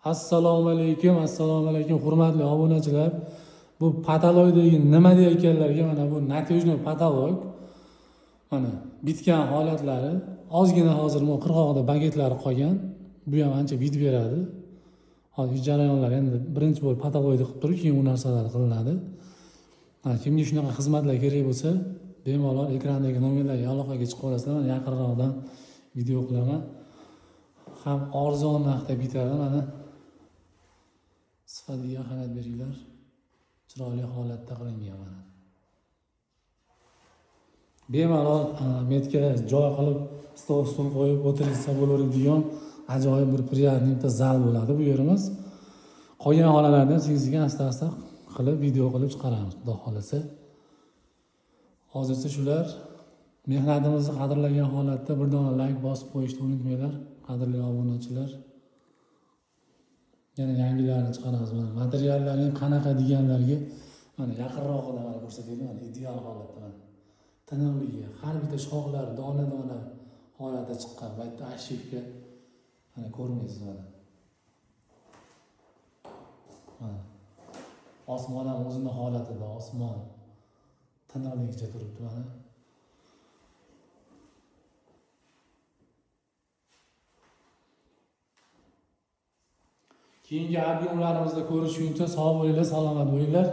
Assalomu alaykum, assalomu alaykum, hurmatli obunachilar. Bu patoloydagi nima deyotganlarga mana bu натяжной потолок. Mana bitgan holatlari, ozgina hozir bu qirg'oqda bagetlari qolgan. Bu ham ancha bit beradi. Hozir jarayonlar endi birinchi bo'lib patoloyni qilib turib, keyin u narsalar qilinadi. Kimga shunaqa xizmatlar kerak bo'lsa, bemalol ekrandagi nomerlarga aloqaga chiqib olasizlar. Mana yaqinroqdan video qilaman. Ham arzon narxda bitadi mana. Sifatiga ahamiyat beringlar. Chiroyli holatda qilingan mana. Bemalol metga joy qilib, stol stul qo'yib o'tirilsa bo'laveradigan ajoyib bir приятный bitta zal bo'ladi bu yerimiz. Qolgan xonalarni ham sekin asta-asta qilib video qilib chiqaramiz, Xudo xohlasa. Hozircha shular. Mehnatimizni qadrlagan holatda bir dona layk bosib qo'yishni unutmanglar, qadrli obunachilar. Yana yangilarini chiqaramiz. Mana materiallarning qanaqa deganlarga mana yaqinrog'idan mana ko'rsataylik, mana ideal holatda mana. Tiniqligi, har bitta shoxlar dona-dona holatda chiqqan. Bu yerda ошибка mana ko'rmaysiz mana. Mana. Osmon ham o'zini holatida, osmon tiniqligicha turibdi mana. Keyingi объем larimizda ko'rishguncha sog' bo'linglar, salomat bo'linglar.